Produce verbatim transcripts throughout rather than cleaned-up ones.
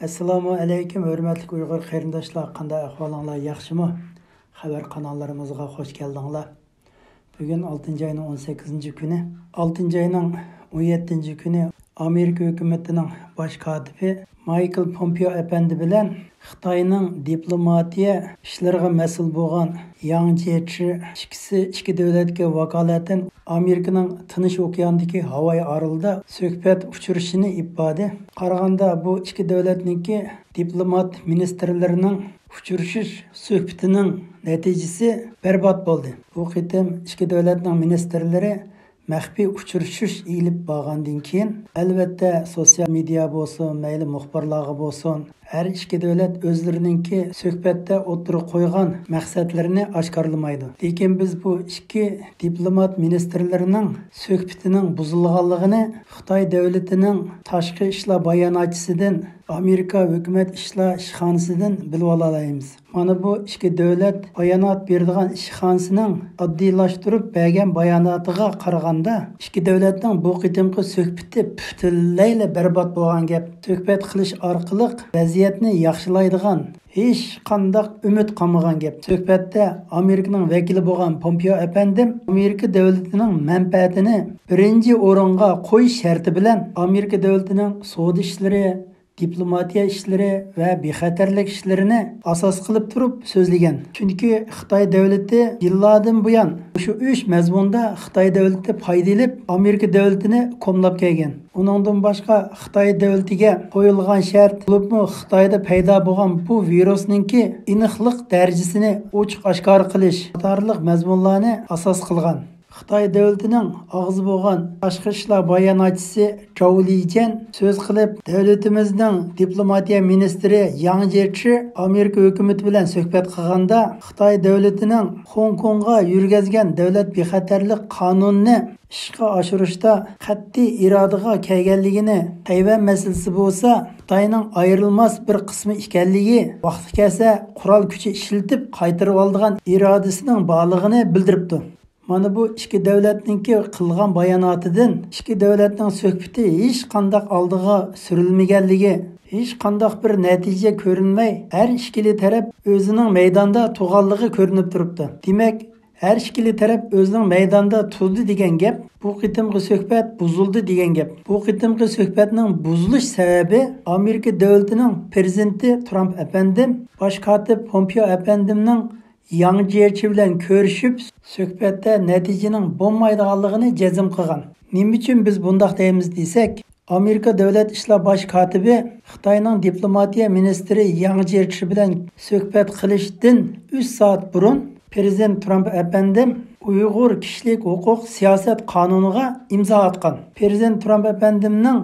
ئەسسالامۇ ئەلەيكۇم، ھۆرمەتلىك ئۇيغۇر قېرىنداشلار، قانداق ئەھۋالىڭلار، ياخشىمۇ؟ خەۋەر قاناللىرىمىزغا خوش كەلدىڭلار. بۈگۈن ئالتىنچى ئاينىڭ ئون سەككىزىنچى كۈنى. ئالتىنچى ئاينىڭ ئون يەتتىنچى كۈنى ئامېرىكا ھۆكۈمىتىنىڭ باش كاتىپى مايكل پومپېئو ئەپەندى بىلەن خىتاينىڭ دىپلوماتىيە ئىشلىرىغا مەسئۇل بولغان ياڭ جيېچى ئىككىسى ئىككى دۆلەتكە ۋاكالىتەن ئامېرىكىنىڭ تىنچ ئوكياندىكى ھاۋاي ئارىلىدا سۆھبەت ئۇچرىشىشىنى ئېلىپ باردى. قارىغاندا، بۇ ئىككى دۆلەتنىڭكى دىپلومات مىنىستىرلىرىنىڭ ئۇچرىشىش سۆھبىتىنىڭ نەتىجىسى بەربات بولدى. بۇ قېتىم ئىككى دۆلەتنىڭ مىنىستىرلىرى مەخپىي ئۇچرىشىش ئېلىپ بارغاندىن كېيىن، ئەلۋەتتە، سوتسىيال مېدىيا بولسۇن، مەيلى مۇخبىرلارغا بولسۇن، ھەر ئىككى دۆلەت ئۆزلىرىنىڭكى سۆھبەتتە ئوتتۇرىغا قويغان مەقسەتلىرىنى ئاشكارىلىمايدۇ. لېكىن بىز بۇ ئىككى دىپلومات مىنىستىرلىرىنىڭ سۆھبىتىنىڭ بۇزۇلغانلىقىنى خىتاي دۆلىتىنىڭ تاشقى ئىشلار باياناتچىسىدىن ئامېرىكا ھۆكۈمەت ئىشلار ئىشخانىسىدىن بىلىۋالالايمىز. مانا بۇ ئىككى دۆلەت بايانات بېرىدىغان ئىشخانىسىنىڭ ئاددىيلاشتۇرۇپ بەرگەن باياناتىغا قارىغاندا، ئىككى دۆلەتنىڭ بۇ قېتىمقى سۆھبىتى پۈتۈنلەيلا بەربات بولغان گەپ. سۆھبەت قىلىش ئارقىلىق ۋەزىيەتنى ياخشىلايدىغان ھېچقانداق ئۈمىد قالمىغان گەپ. سۆھبەتتە ئامېرىكىنىڭ ۋەكىلى بولغان پومپېئو ئەپەندىم ئامېرىكا دۆلىتىنىڭ مەنپەئەتىنى بىرىنچى ئورۇنغا قويۇش شەرتى بىلەن ئامېرىكا دۆلىتىنىڭ سودا ئىشلىرى، دىپلوماتىيە ئىشلىرى ۋە بىخەتەرلىك ئىشلىرىنى ئاساس قىلىپ تۇرۇپ سۆزلىگەن. چۈنكى خىتاي دۆلىتى يىللاردىن بۇيان مۇشۇ ئۈچ مەزمۇندا خىتاي دۆلىتى پايدا ئېلىپ، ئامېرىكا دۆلىتىنى قوملاپ كەلگەن. ئۇنىڭدىن باشقا، خىتاي دۆلىتىگە قويۇلغان شەرت، بولۇپمۇ خىتايدا پەيدا بولغان بۇ ۋىرۇسنىڭكى ئېنىقلىق دەرىجىسىنى ئوچۇق ئاشكارا قىلىش قاتارلىق مەزمۇنلارنى ئاساس قىلغان. خىتاي دۆلىتىنىڭ ئاغزى بولغان تاشقى ئىشلار باياناتچىسى جاۋ لىجيەن سۆز قىلىپ، دۆلىتىمىزنىڭ دىپلوماتىيە مىنىستىرى ياڭ جيېچى ئامېرىكا ھۆكۈمىتى بىلەن سۆھبەت قىلغاندا، خىتاي دۆلىتىنىڭ خوڭكوڭغا يۈرگۈزگەن دۆلەت بىخەتەرلىك قانۇنىنى ئىشقا ئاشۇرۇشتا قەتئىي ئىرادىغا كەلگەنلىكىنى، تەيۋەن مەسىلىسى بولسا خىتاينىڭ ئايرىلماس بىر قىسمى ئىكەنلىكى، ۋاقتى كەلسە قورال كۈچى ئىشلىتىپ قايتۇرۇۋالىدىغان ئىرادىسىنىڭ بارلىقىنى بىلدۈرۈپتۇ. مانا بۇ ئىككى دۆلەتنىڭكى قىلغان باياناتىدىن ئىككى دۆلەتنىڭ سۆھبىتى ھېچقانداق ئالدىغا سۈرۈلمىگەنلىكى، ھېچقانداق بىر نەتىجە كۆرۈنمەي، ھەر ئىككىلى تەرەپ ئۆزىنىڭ مەيداندا تۇرغانلىقى كۆرۈنۈپ تۇرۇپتۇ. دېمەك، ھەر ئىككىلى تەرەپ ئۆزىنىڭ مەيداندا تۇردى دېگەن گەپ، بۇ قېتىمقى سۆھبەت بۇزۇلدى دېگەن گەپ. بۇ قېتىمقى سۆھبەتنىڭ بۇزۇلۇش سەۋەبى ئامېرىكا دۆلىتىنىڭ پىرېزىدېنتى ترامپ ئەپەندىم، باش كاتىپ پومپېئو ئەپەندىمنىڭ ياڭ جيېچى بىلەن كۆرۈشۈپ، سۆھبەتتە نەتىجىنىڭ بولمايدىغانلىقىنى جەزم قىلغان. نېمە ئۈچۈن بىز بۇنداق دەيمىز دېسەك، ئامېرىكا دۆلەت ئىشلار باش كاتىپى خىتاينىڭ دىپلوماتىيە مىنىستىرى ياڭ جيېچى بىلەن سۆھبەت قىلىشتىن ئۈچ سائەت بۇرۇن پىرېزىدېنت ترامپ ئەپەندىم ئۇيغۇر كىشىلىك ھوقۇق سىياسەت قانۇنىغا ئىمزا ئاتقان. پىرېزىدېنت ترامپ ئەپەندىمنىڭ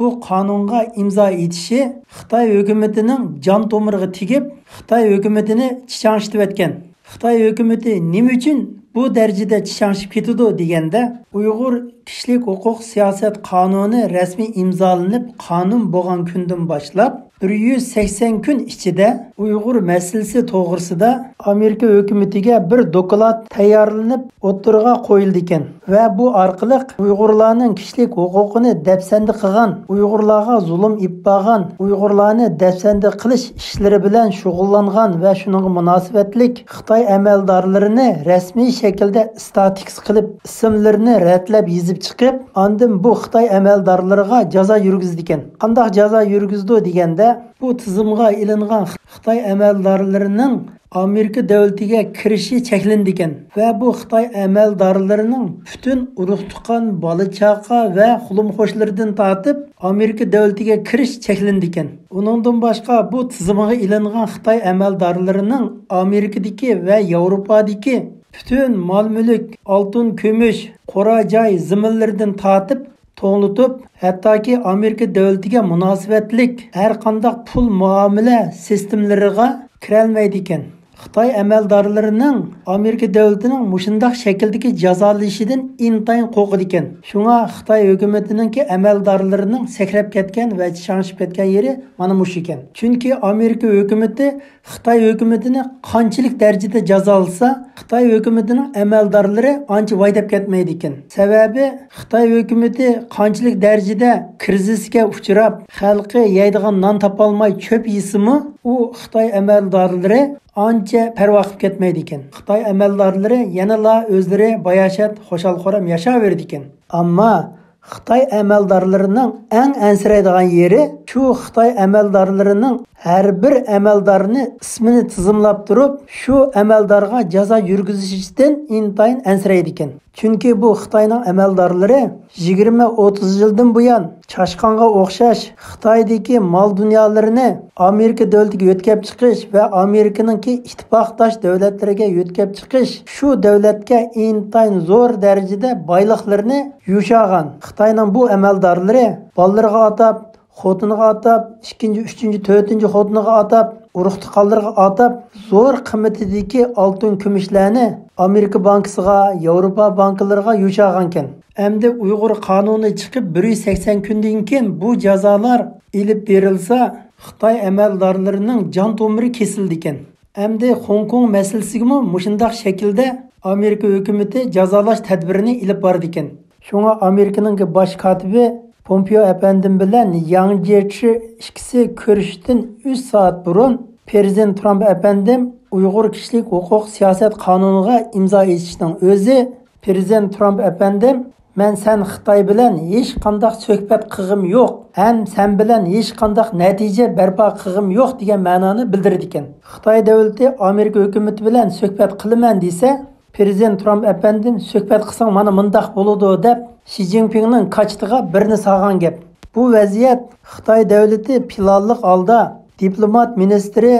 بۇ قانۇنغا ئىمزا ئېتىشى خىتاي ھۆكۈمىتىنىڭ جان تومۇرىغا تېگىپ، خىتاي ھۆكۈمىتىنى چىچاڭشىتىۋەتكەن. خىتاي ھۆكۈمىتى نېمە ئۈچۈن بۇ دەرىجىدە چىچاڭشىپ كېتىدۇ دېگەندە، ئۇيغۇر كىشىلىك ھوقۇق سىياسەت قانۇنى رەسمىي ئىمزالىنىپ قانۇن بولغان كۈندىن باشلاپ، بىر يۈز سەكسەن كۈن ئىچىدە ئۇيغۇر مەسىلىسى توغرىسىدا ئامېرىكا ھۆكۈمىتىگە بىر دوكلات تەييارلىنىپ ئوتتۇرىغا قويۇلىدىكەن ۋە بۇ ئارقىلىق ئۇيغۇرلارنىڭ كىشىلىك ھوقۇقىنى دەپسەندە قىلغان، ئۇيغۇرلارغا زۇلۇم ئېلىپ بارغان، ئۇيغۇرلارنى دەپسەندە قىلىش ئىشلىرى بىلەن شۇغۇللانغان ۋە شۇنىڭغا مۇناسىۋەتلىك خىتاي ئەمەلدارلىرىنى رەسمىي شەكىلدە ئىستاتىكس قىلىپ، ئىسىملىرىنى رەتلەپ يېزىپ چىقىپ، ئاندىن بۇ خىتاي ئەمەلدارلىرىغا جازا يۈرگۈزىدىكەن. قانداق جازا يۈرگۈزىدۇ دېگەندە، بۇ تىزىمغا ئېلىنغان خىتاي ئەمەلدارلىرىنىڭ ئامېرىكا دۆلىتىگە كىرىشى چەكلىنىدىكەن ۋە بۇ خىتاي ئەمەلدارلىرىنىڭ پۈتۈن ئۇرۇق-تۇغقان، بالا-چاقا ۋە قولۇم-قوشنىلىرىدىن تارتىپ ئامېرىكا دۆلىتىگە كىرىش چەكلىنىدىكەن. ئۇنىڭدىن باشقا، بۇ تىزىمغا ئېلىنغان خىتاي ئەمەلدارلىرىنىڭ ئامېرىكىدىكى ۋە ياۋروپادىكى پۈتۈن مال-مۈلۈك، ئالتۇن-كۈمۈش، قورا-جاي، زېمىنلىرىدىن تارتىپ توڭلىتىپ، ھەتتاكى ئامېرىكا دۆلىتىگە مۇناسىۋەتلىك ھەر قانداق پۇل مۇئامىلە سىستېمىلىرىغا كىرەلمەيدىكەن. خىتاي ئەمەلدارلىرىنىڭ ئامېرىكا دۆلىتىنىڭ مۇشۇنداق شەكىلدىكى جازالىشىدىن ئىنتايىن قورقىدىكەن. شۇڭا خىتاي ھۆكۈمىتىنىڭكى ئەمەلدارلىرىنىڭ سەكرەپ كەتكەن ۋە چىشاڭشىپ كەتكەن يېرى مانا مۇشۇ ئىكەن. چۈنكى ئامېرىكا ھۆكۈمىتى خىتاي ھۆكۈمىتىنى قانچىلىك دەرىجىدە جازالىسا، خىتاي ھۆكۈمىتىنىڭ ئەمەلدارلىرى ئانچە ۋايداپ كەتمەيدىكەن. سەۋەبى، خىتاي ھۆكۈمىتى قانچىلىك دەرىجىدە كىرىزىسكە ئۇچراپ، خەلقى يەيدىغان نان تاپالماي چۆپ يېسىمۇ، ئۇ خىتاي ئەمەلدارلىرى ئانچە پەرۋا قىلىپ كەتمەيدىكەن. خىتاي ئەمەلدارلىرى يەنىلا ئۆزلىرى باياشات، خۇشال-خۇرام ياشاۋېرىدىكەن. ئەمما خىتاي ئەمەلدارلىرىنىڭ ئەڭ ئەنسىرەيدىغان يېرى، شۇ خىتاي ئەمەلدارلىرىنىڭ ھەر بىر ئەمەلدارنى ئىسمىنى تىزىملاپ تۇرۇپ، شۇ ئەمەلدارغا جازا يۈرگۈزۈشتىن ئىنتايىن ئەنسىرەيدىكەن. چۈنكى بۇ خىتاينىڭ ئەمەلدارلىرى يىگىرمە ئوتتۇز يىلدىن بۇيان چاشقانغا ئوخشاش خىتايدىكى مال دۇنيالىرىنى ئامېرىكا دۆلىتىگە يۆتكەپ چىقىش ۋە ئامېرىكىنىڭكى ئىتتىپاقداش دۆلەتلىرىگە يۆتكەپ چىقىش، شۇ دۆلەتكە ئىنتايىن زور دەرىجىدە بايلىقلىرىنى يوشۇرغان. خىتاينىڭ بۇ ئەمەلدارلىرى بالىلىرىغا ئاتاپ، خوتۇنىغا ئاتاپ، ئىككىنچى، ئۈچىنچى، تۆتىنچى خوتۇنىغا ئاتاپ، ئۇرۇق-تۇغقانلىرىغا ئاتاپ، زور قىممىتىدىكى ئالتۇن كۈمۈشلەرنى ئامېرىكا بانكىسىغا، ياۋروپا بانكىلىرىغا يوشۇرغانىكەن. ئەمدى ئۇيغۇر قانۇنى چىقىپ بىر يۈز سەكسەن كۈندىن كېيىن بۇ جازالار ئېلىپ بېرىلسا، خىتاي ئەمەلدارلىرىنىڭ جان تومۇرى كېسىلىدىكەن. ئەمدى خوڭكوڭ مەسىلىسىگىمۇ مۇشۇنداق شەكىلدە ئامېرىكا ھۆكۈمىتى جازالاش تەدبىرىنى ئېلىپ بارىدىكەن. شۇڭا ئامېرىكىنىڭ باش كاتىپى پومپېئو ئەپەندىم بىلەن ياڭ جيېچى ئىككىسى كۆرۈشۈشتىن ئۈچ سائەت بۇرۇن پىرېزىدېنت ترامپ ئەپەندىم ئۇيغۇر كىشىلىك ھوقۇق سىياسەت قانۇنىغا ئىمزا ئېتىشنىڭ ئۆزى پىرېزىدېنت ترامپ ئەپەندىم، مەن سەن خىتاي بىلەن ھېچقانداق سۆھبەت قىلغۇم يوق ھەم سەن بىلەن ھېچقانداق نەتىجە بەرپا قىلغۇم يوق دېگەن مەنانى بىلدۈرىدىكەن. خىتاي دۆلىتى ئامېرىكا ھۆكۈمىتى بىلەن سۆھبەت قىلىمەن دېسە، پىرېزىدېنت ترامپ ئەپەندىم سۆھبەت قىلساڭ مانا مۇنداق بولىدۇ دەپ شى جىنپىڭنىڭ كاچىتىغا بىرنى سالغان گەپ. بۇ ۋەزىيەت خىتاي دۆلىتى پىلانلىق ھالدا دىپلومات مىنىستىرى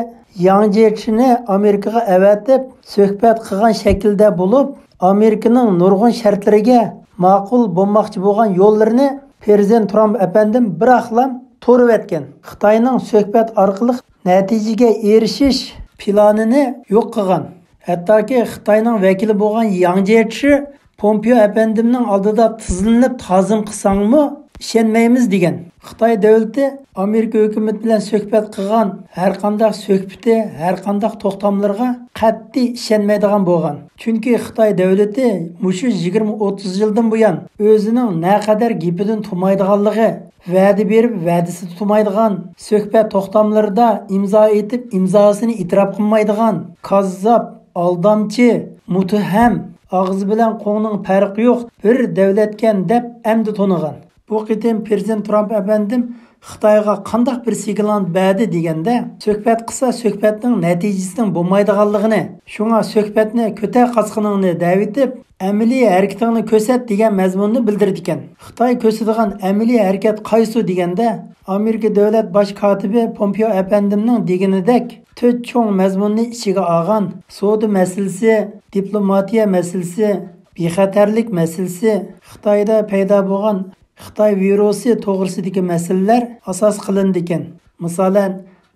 ياڭ جيېچىنى ئامېرىكىغا ئەۋەتىپ سۆھبەت قىلغان شەكىلدە بولۇپ، ئامېرىكىنىڭ نۇرغۇن شەرتلىرىگە ماقۇل بولماقچى بولغان يوللىرىنى پىرېزىدېنت ترامپ ئەپەندىم بىراقلا تورۇۋەتكەن. خىتاينىڭ سۆھبەت ئارقىلىق نەتىجىگە ئېرىشىش پىلانىنى يوق قىلغان. ھەتتاكى خىتاينىڭ ۋەكىلى بولغان ياڭ جيېچى پومپېئو ئەپەندىمنىڭ ئالدىدا تىزلىنىپ تازىم قىلساڭمۇ ئىشەنمەيمىز دېگەن. خىتاي دۆلىتى ئامېرىكا ھۆكۈمىتى بىلەن سۆھبەت قىلغان ھەرقانداق سۆھبىتى، ھەرقانداق توختاملىرىغا قەتئىي ئىشەنمەيدىغان بولغان. چۈنكى خىتاي دۆلىتى مۇشۇ يىگىرمە ئوتتۇز يىلدىن بۇيان ئۆزىنىڭ نەقەدەر گېپىدىن تۇرمايدىغانلىقى، ۋەدە بېرىپ ۋەدىسىدە تۇرمايدىغان، سۆھبەت توختاملىرىدا ئىمزا ئېتىپ ئىمزاسىنى ئېتىراپ قىلمايدىغان، كاززاپ، ئالدامچى، مۇتتەھەم، ئاغزى بىلەن قوڭنىڭ پەرقى يوق بىر دۆلەتكەن دەپ ئەمدى تونۇغان. بۇ قېتىم پىرېزىدېنت ترامپ ئەپەندىم خىتايغا قانداق بىر سىگنال بەردى دېگەندە، سۆھبەت قىلسا سۆھبەتنىڭ نەتىجىسىنىڭ بولمايدىغانلىقىنى، شۇڭا سۆھبەتنى كۆتەر قاچقىنىڭنى دەۋېتىپ، ئەمەلىي ھەرىكىتىڭنى كۆرسەت دېگەن مەزمۇننى بىلدۈرىدىكەن. خىتاي كۆرسىتىدىغان ئەمەلىي ھەرىكەت قايسى دېگەندە، ئامېرىكا دۆلەت باش كاتىپى پومپېئو ئەپەندىمنىڭ دېگىنىدەك تۆت چوڭ مەزمۇننى ئىچىگە ئالغان سودا مەسىلىسى، دىپلوماتىيە مەسىلىسى، بىخەتەرلىك مەسىلىسى، خىتايدا پەيدا بولغان خىتاي ۋىرۇسى توغرىسىدىكى مەسىلىلەر ئاساس قىلىنىدىكەن. مىسالەن،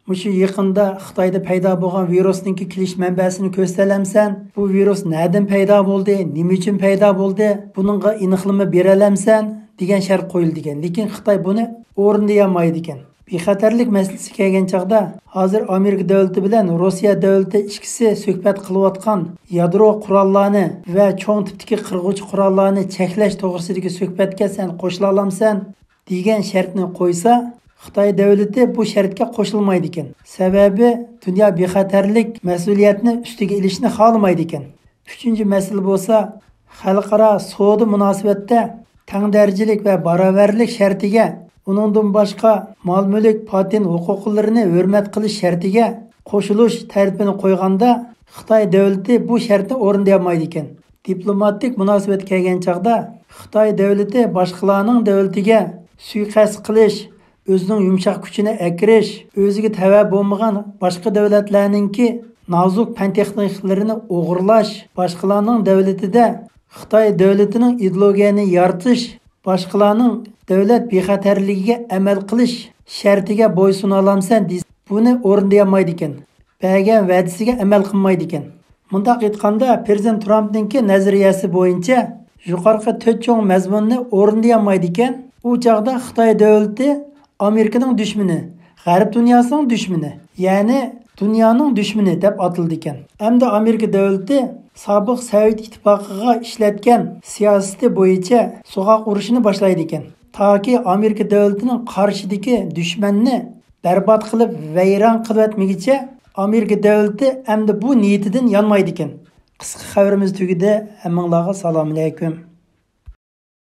مۇشۇ يېقىندا خىتايدا پەيدا بولغان ۋىرۇسنىڭكى كېلىش مەنبەسىنى كۆرسىتەلەمسەن؟ بۇ ۋىرۇس نەدىن پەيدا بولدى؟ نېمە ئۈچۈن پەيدا بولدى؟ بۇنىڭغا ئېنىقلىما بېرەلەمسەن؟ دېگەن شەرت قويۇلىدىكەن. لېكىن خىتاي بۇنى ئورۇندىيالمايدىكەن. بىخەتەرلىك مەسىلىسى كەلگەن چاغدا، ھازىر ئامېرىكا دۆلىتى بىلەن روسىيە دۆلىتى ئىككىسى سۆھبەت قىلىۋاتقان يادرو قوراللارنى ۋە چوڭ تىپتىكى قىرغۇچ قوراللارنى چەكلەش توغرىسىدىكى سۆھبەتكە سەن قوشۇلالامسەن؟ دېگەن شەرتنى قويسا، خىتاي دۆلىتى بۇ شەرتكە قوشۇلمايدىكەن. سەۋەبى، دۇنيا بىخەتەرلىك مەسئۇلىيەتنى ئۈستىگە ئېلىشنى خالىمايدىكەن. ئۈچىنچى مەسىلە بولسا، خەلقئارا سودا مۇناسىۋەتتە تەڭ دەرىجىلىك ۋە باراۋەرلىك شەرتىگە، ئۇنىڭدىن باشقا مال-مۈلۈك، پاتېنت ھوقۇقلىرىنى ھۆرمەت قىلىش شەرتىگە قوشۇلۇش تەرىپىنى قويغاندا، خىتاي دۆلىتى بۇ شەرتنى ئورۇندىيالمايدىكەن. دىپلوماتىك مۇناسىۋەت كەلگەن چاغدا، خىتاي دۆلىتى باشقىلارنىڭ دۆلىتىگە سۇيىقەست قىلىش، ئۆزىنىڭ يۇمشاق كۈچىنى ئەكىرىش، ئۆزىگە تەۋە بولمىغان باشقا دۆلەتلەرنىڭكى نازۇك پەن تېخنىكىلىرىنى ئوغرىلاش، باشقىلارنىڭ دۆلىتىدە خىتاي دۆلىتىنىڭ ئىدېئولوگىيەنى يارىتىش، باشقىلارنىڭ دۆلەت بىخەتەرلىكىگە ئەمەل قىلىش شەرتىگە بويسۇنالامسەن دېسە، بۇنى ئورۇندىيالمايدىكەن. بەرگەن ۋەدىسىگە ئەمەل قىلمايدىكەن. مۇنداق ئېيتقاندا، پىرېزىدېنت ترامپنىڭكى نەزەرىيەسى بويىچە يۇقىرىقى تۆت چوڭ مەزمۇننى ئورۇندىيالمايدىكەن. ئۇ چاغدا خىتاي دۆلىتى ئامېرىكىنىڭ دۈشمىنى، غەرب دۇنياسىنىڭ دۈشمىنى، يەنى دۇنيانىڭ دۈشمىنى دەپ ئاتىلىدىكەن. ئەمدى ئامېرىكا دۆلىتى سابىق سوۋېت ئىتتىپاقىغا ئىشلەتكەن سىياسىتى بويىچە سوغۇق ئۇرۇشىنى باشلايدىكەن. تاكى ئامېرىكا دۆلىتىنىڭ قارشىدىكى دۈشمەننى بەربات قىلىپ ۋەيران قىلىۋەتمىگىچە ئامېرىكا دۆلىتى ئەمدى بۇ نىيىتىدىن يانمايدىكەن. قىسقا خەۋىرىمىز تۈگىدى. ھەممىڭلارغا سالام ئەلەيكۇم.